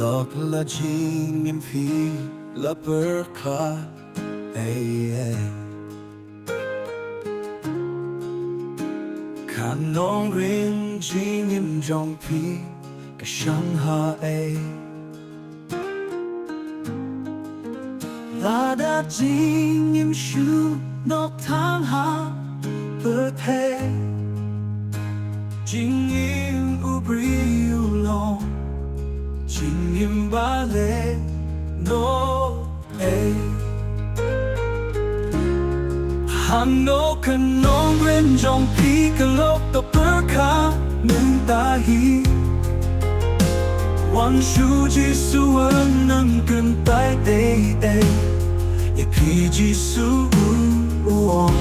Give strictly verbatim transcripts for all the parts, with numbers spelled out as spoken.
Lok la jingim phi la pyrkhat ei ei. Ka nongrim jingim jong phi ka shang ha ei. Lada jingim shu nok tang ha pyrthei, jingim u briew u long jingim ba leh noh ei. Hangno ka nongrim jong phi ka lok to pyrkhat mynta hi. Wan shu Jisu, wan nang kyntait ei ei. Ïa phi Jisu u ong,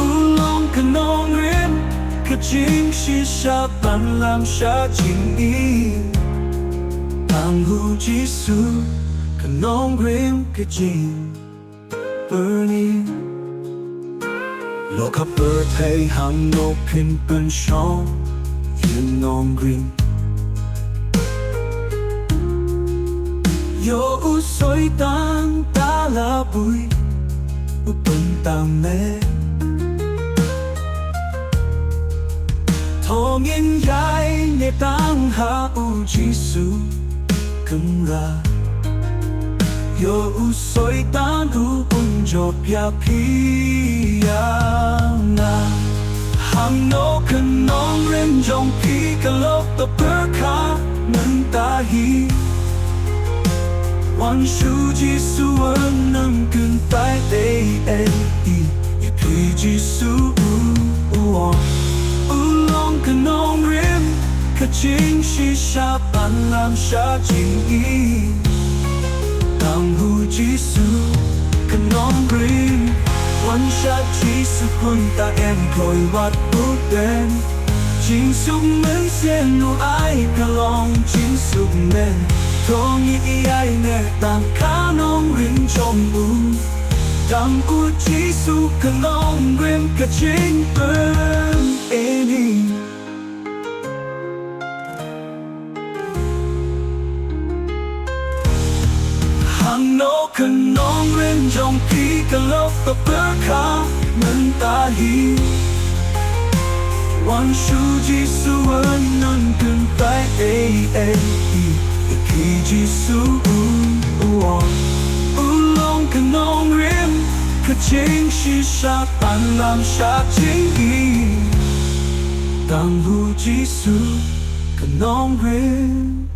u long ka nongrim, ka jingshisha ban lam sha jingim. Tang u Jisu ka nongrim ka jingpyrshang. Lok ha pyrthei hangno phin pynshong ïa u nongrim? Ïa u Soitan, ta la bui u pyntang ne? To ngin ïai ne tang ha u Jisu Kynrad. Ïa u Soitan ruh un jop ïa phi ïa nga. Hangno ka nongrim jong phi ka lok to pyrkhat mynta hi. Wan shu Jisu, wan nang kyntait ei ei. Ïa phi Jisu u ong, u long ka nongrim, ka jingshisha ban lam sha jingim. Tang u Jisu ka nongrim. Wan sha Jisu, kumta em kloi wat u don. Jingsuk mynsiem u ai ka long jingsuk mynsiem. To ngin ïai ne tang ka nongrim jong u. Tang u Jisu ka nongrim, ka jingpyrshang. Hangno ka nongrim jong phi ka lok to pyrkhat mynta hi. Wan shu Jisu, wan nang kyntait ei ei. Ïa phi Jisu u ong, u long ka nongrim, ka jingshisha ban lam sha jingim. Tang u Jisu ka nongrim.